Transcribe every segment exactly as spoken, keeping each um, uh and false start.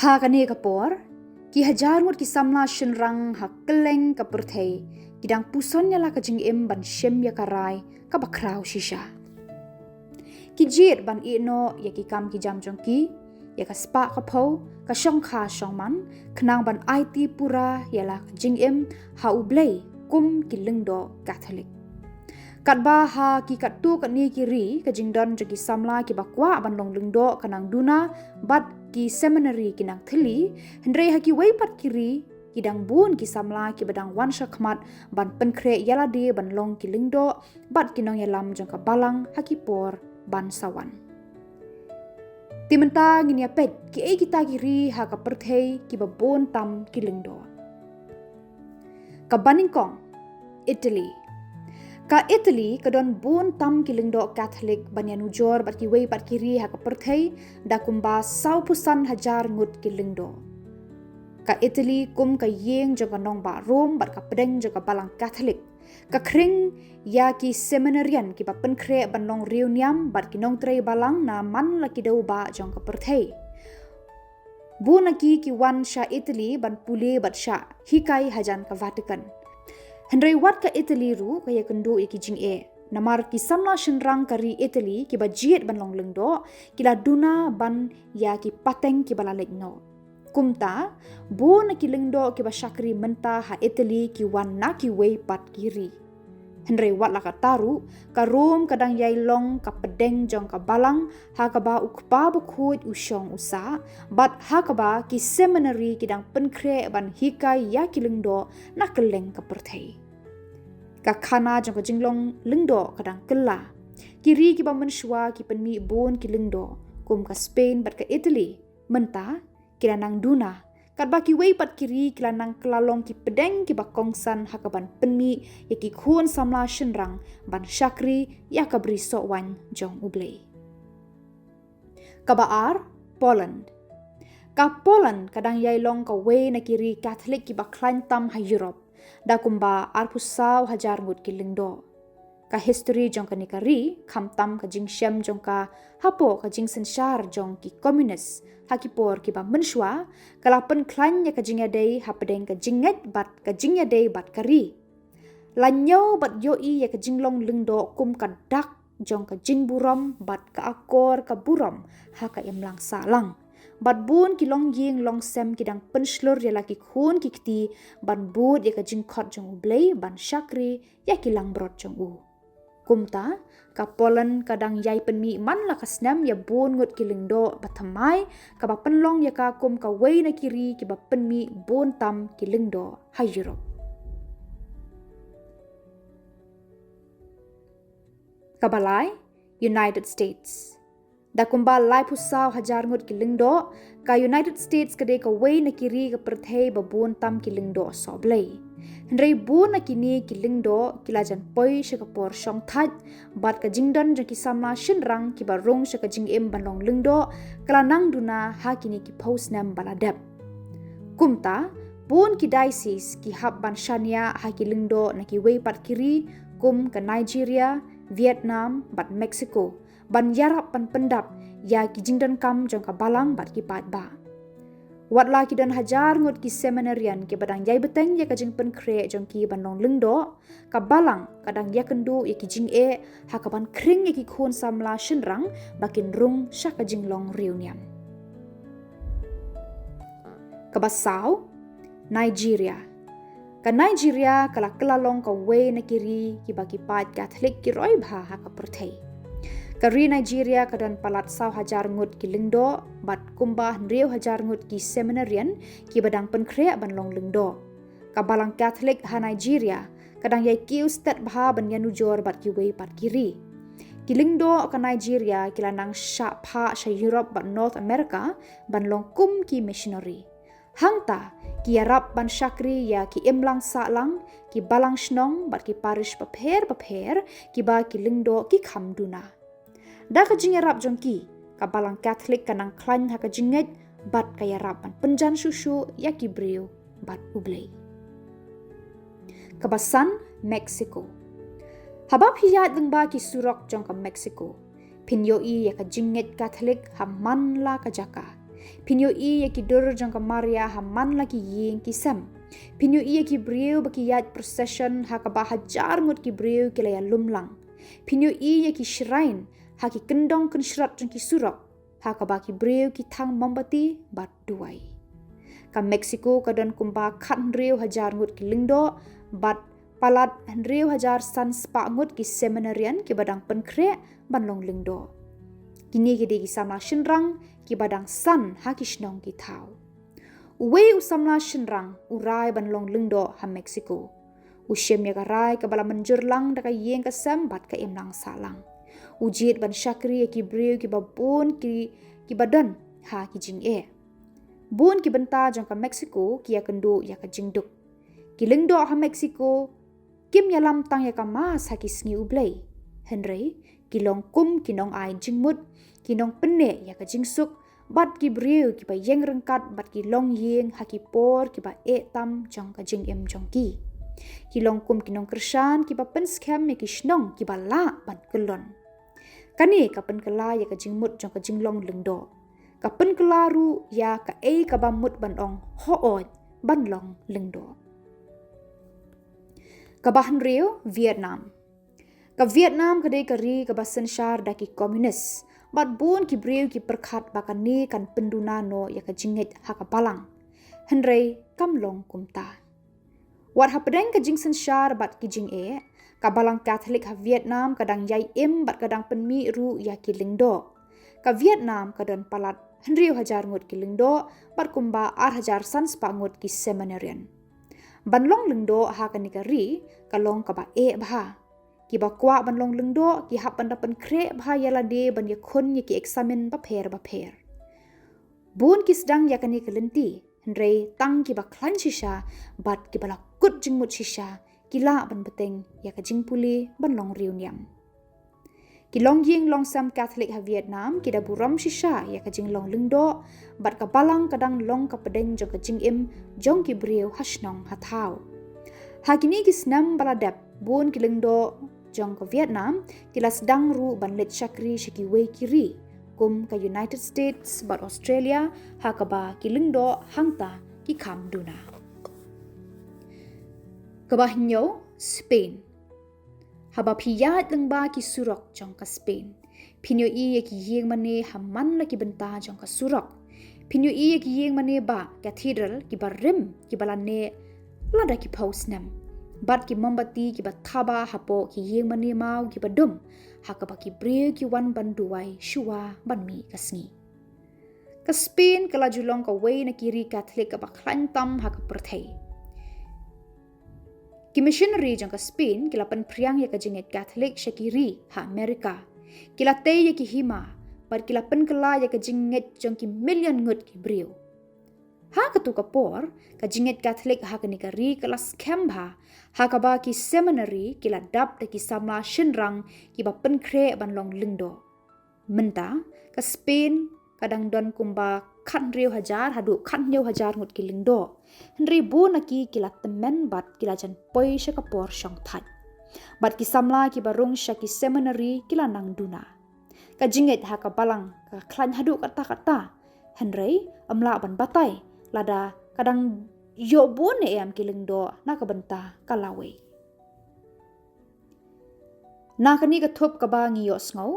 Ha kane ka por, ki hajar ngut ki samla shynrang ha kylleng ka pyrthei ki dang puson ïa la ka jingim ban shim ïa ka rai kaba khraw shisha. Ki jied ban ïehnoh ïa ki kam ki jam jong ki, ïa ka spah ka phew, ka shongkha shongman, khnang ban aiti pura ïa la ka jingim ha U Blei kum ki lyngdoh Katholik. Katba ha ki katto katne ki ri, ka jingdon jong ki samla kiba kwah ban long lyngdoh ka nang duna bad ki seminari ki nang thylli, hynrei ha kiwei pat ki ri, ki dang bun ki samla kiba dang wan shakhmat ban pynkhreh ïa lade ban long ki lyngdoh bad ki nongïalam jong ka Balang ha ki por ban sa wan. Te mynta ngin ïa peit kiei kita ki ri ha ka pyrthei kiba bun tam ki lyngdoh. Kaba nyngkong, Italy. Ka Italy ka don bun tam ki lyngdoh Katholik ban ïanujor bad kiwei pat ki ri ha ka pyrthei, da kumba saw phew san hajar ngut ki lyngdoh. Ka Italy kum ka ïing jong ka nongbah Rome bad ka pdeng jong ka Balang Katholik, ka khring ïa ki seminarian kiba pynkhreh ban long riewniam bad ki nongtrei balang na man la ki dewbah jong ka pyrthei. Bun na ki ki wan sha Italy ban pule bad shah hikai hajan ka Vatican. Hynrei wat ka Italy ruh ka ïakynduh ïa ki jingeh, namar ki samla shynrang ka ri Italy kiba jied ban long lyngdoh ki la duna ban ïa ki pateng kiba la leit noh. Kumta, bun na ki lyngdoh kiba shakri mynta ha Italy ki wan na kiwei pat ki ri. Hynrei wat la katta ruh, ka Rome ka dang ïai long ka pdeng jong ka Balang, ha kaba U Kpa Bakhuid u shong u sah, bad ha kaba ki seminari ki dang pynkhreh ban hikai ïa ki lyngdoh na kylleng ka pyrthei. Ka khana jong ka jinglong lyngdoh ka dang kylla. Ki ri kiba mynshuwa ki pynmih bun ki lyngdoh, kum ka Spain bad ka Italy, mynta ki la nang duna, katba kiwei pat ki ri ki la nang kylla long ki pdeng kiba kongsan ha kaban pynmih ïa ki khun samla shynrang ban shakri ïa ka bri sohwaiñ jong U Blei. Kaba ar, Poland. Ka Poland ka dang ïai long kawei na ki ri Katholik kiba khlaiñ tam ha Europe, da kumba arphew saw hajar ngut ki lyngdoh. Ka histori jong kane ka ri, khamtam ka jingshem jong ka hapoh ka jingsynshar jong ki komunis ha ki por kiba mynshuwa, ka la pynkhlaiñ ïa ka jingïadei hapdeng ka jingngeit bad ka jingïadei bad ka ri. La ñiew bad ïohi ïa ka jinglong lyngdoh kum ka dak jong ka jingburom bad ka akor ka burom ha ka imlang sahlang. Bad bun ki longïing longsem ki dang pynshlur ïa la ki khun ki kti ban bud ïa ka jingkhot jong U Blei ban shakri ïa ki langbrot jong u. Kumta, ka Poland ka dang ïai pynmih man la ka snem ïa bun ngut ki lyngdoh bathymmai, kaba pynlong ïa ka kum kawei na ki ri kiba pynmih bun tam ki lyngdoh ha Europe. Kaba lai, United States. Da kumba laiphew saw hajar ngut ki lyngdoh, ka United States ka dei kawei na ki ri ka pyrthei ba bun tam ki lyngdoh sohblei. Hynrei bun na kine ki lyngdoh ki la jan poi sha ka por shongthait, bad ka jingdon jong ki samla shynrang kiba rung sha ka jingim ban long lyngdoh ka la nang duna ha kine ki phew snem ba la dep. Kumta, bun ki diocese ki hap ban shaniah ha ki lyngdoh na kiwei pat ki ri kum ka Nigeria, Vietnam bad Mexico, ban ïarap ban pyndap ïa ki jingdonkam jong ka balang bad ki paidbah. Wat la ki don hajar ngut ki seminarian kiba dang ïai bteng ïa ka jingpynkhreh jong ki ban long lyngdoh, ka balang ka dang ïakynduh ïa ki jingeh ha kaban khring ïa ki khun samla shynrang ba kin rung sha ka jinglong riewniam. Kaba saw, Nigeria. Ka Nigeria ka la kylla long kawei na ki ri kiba ki paid Katholik ki roi bha ha ka pyrthei. Ka ri Nigeria ka don palat saw hajar ngut ki lyngdoh bad kumba hynriew hajar ngut ki seminarian kiba dang pynkhreh ban long lyngdoh. Ka balang Katholik ha Nigeria ka dang ïai kiew stet bha ban ïanujor bad kiwei pat ki ri. Ki lyngdoh ka Nigeria ki la nang shah phah sha Europe bad North America ban long kum ki missionary. Hangta, ki ïarap ban shakri ïa ki imlang sahlang, ki balang shnong bad ki parish bapher bapher kiba ki lyngdoh ki kham duna. Da ka jingïarap jong ki, ka balang Katholik ka nang khlaiñ ha ka jingngeit bad ka ïarap ban pynjan shuh shuh ïa ki briew bad U Blei. Kaba san, Mexico. Haba phi ïaid lyngba ki surok jong ka Mexico, phin ïohi ïa ka jingngeit Katholik ha man la ka jaka. Phin ïohi ïa ki dur jong ka Maria ha man la ki ïing ki sem. Phin ïohi ïa ki briew ba ki ïaid procession ha kaba hajar ngut ki briew ki la ïalum lang. Phin ïohi ïa ki shrine ha ki kyndong kynshrot jong ki surok ha kaba ki briew ki thang mombati bad duwai. Ka Mexico ka don kumba khathynriew hajar ngut ki lyngdoh bad palat hynriew hajar san spah ngut ki seminarian kiba dang pynkhreh ban long lyngdoh. Kine ki dei ki samla shynrang kiba dang san ha ki shnong ki thaw. Uwei u samla shynrang u rai ban long lyngdoh ha Mexico. U shim ïa ka rai kaba la mynjur lang da ka ïing ka sem bad ka imlang sahlang. U jied ban shakri ïa ki briew kiba bun ki, kiba don ha ki jingeh. Bun ki bynta jong ka Mexico ki ïakynduh ïa ka jingduk. Ki lyngdoh ha Mexico kim ïalam tang ïa ka Mass ha ki sngi U Blei. Hynrei ki long kum ki nongai jingmut, ki nongpynneh ïa ka jingsuk, bad ki briew kiba ïeng ryngkat bad ki longïing ha ki por kiba eh tam jong ka jingim jong ki. Ki long kum ki nongkyrshan kiba pynskhem ïa ki shnong kiba lah ban kyllon. Kane ka pynkylla ïa ka jingmut jong ka jinglong lyngdoh. Ka pynkylla ruh ïa kaei kaba mut ban ong hooid ban long lyngdoh. Kaba hynriew, Vietnam. Ka Vietnam ka dei ka ri kaba synshar da ki komunis. Bad bun ki briew ki pyrkhat ba kane kan pynduna noh ïa ka jingngeit ha ka balang. Hynrei kam long kumta. Wat hapdeng ka jingsynshar bad ki jingeh, ka balang Katholik ha Vietnam ka dang ïai im bad ka dang pynmih ruh ïa ki lyngdoh. Ka Vietnam ka don palat hynriew hajar ngut ki lyngdoh bad kumba ar hajar san spah ngut ki seminarian. Ban long lyngdoh ha kane ka ri ka long kaba eh bha. Kiba kwah ban long lyngdoh ki hap ban da pynkhreh bha ïa lade ban ïakhun ïa ki eksamin bapher bapher. Bun ki sdang ïa kane ka lynti, hynrei tang kiba khlaiñ shisha bad kiba la kut jingmut shisha ki lah ban bteng ïa ka jingpule ban long riewniam. Ki longïing longsem Katholik ha Vietnam ki da burom shisha ïa ka jinglong lyngdoh bad ka balang ka dang long ka pdeng jong ka jingim jong ki briew ha shnong ha thaw. Ha kine ki snem ba la dep, bun ki lyngdoh jong ka Vietnam ki la sdang ruh ban leit shakri sha kiwei ki ri kum ka United States bad Australia, ha kaba ki lyngdoh hangta ki kham duna. Kaba hynñiew, Spain. Haba phi ïaid lyngba ki surok jong ka Spain, phin ïohi ïa ki ïing mane ha man la ki bynta jong ka surok. Phin ïohi ïa ki ïing mane ba cathedral kiba rim kiba la neh lada ki phew snem, bad ki mombati kiba thaba hapoh ki ïing mane maw kiba dum, ha kaba ki briew ki wan ban duwai shuwa ban mih ka sngi. Ka Spain ka la ju long kawei na ki ri Katholik kaba khlaiñ tam ha ka pyrthei. Ki missionary jong ka Spain ki la pynphriang ïa ka jingngeit Katholik sha ki ri ha Amerika. Ki la tei ïa ki hima bad ki la pynkylla ïa ka jingngeit jong ki million ngut ki briew. Ha katu ka por, ka jingngeit Katholik ha kane ka ri ka la skhem bha, ha kaba ki seminary ki la dap da ki samla shynrang kiba pynkhreh ban long lyngdoh. Mynta ka Spain ka dang don kumba khathynriew hajar haduh khathynñiew hajar ngut ki lyngdoh. Hynrei bun na ki ki la tymmen bad ki la jan poi sha ka por shongthait. Bad ki samla kiba rung sha ki seminary ki la nang duna. Ka jingngeit ha ka balang ka khlaiñ haduh katta katta. Hynrei ym lah ban batai lada ka dang ïoh bun ne em ki lyngdoh na ka bynta ka lawei. Na kane ka thup kaba ngi ïohsngew,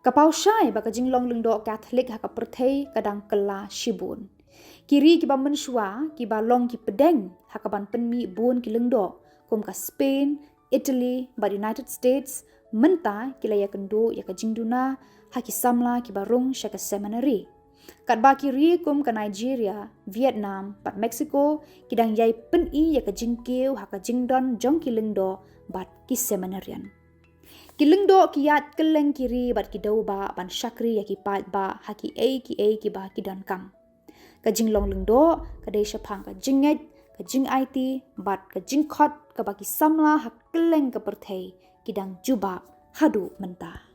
ka paw shai ba ka jinglong lyngdoh Katholik ha ka pyrthei ka dang kylla shibun. Ki ri kiba mynshuwa kiba long ki pdeng ha kaban pynmih bun ki lyngdoh, kum ka Spain, Italy bad United States, mynta ki la ïakynduh ïa ka jingduna ha ki samla kiba rung sha ka seminary. Katba ki ri kum ka Nigeria, Vietnam bad Mexico ki dang ïai pyni ïa ka jingkiew ha ka jingdon jong ki lyngdoh bad ki seminarian. Ki lyngdoh ki ïaid kylleng ki ri bad ki dewbah ban shakri ïa ki paidbah ha kiei kiei kiba ki donkam. Ka jinglong lyngdoh ka dei shaphang ka jingngeit, ka jingaiti bad ka jingkhot kaba ki samla ha kylleng ka pyrthei ki dang jubab haduh mynta.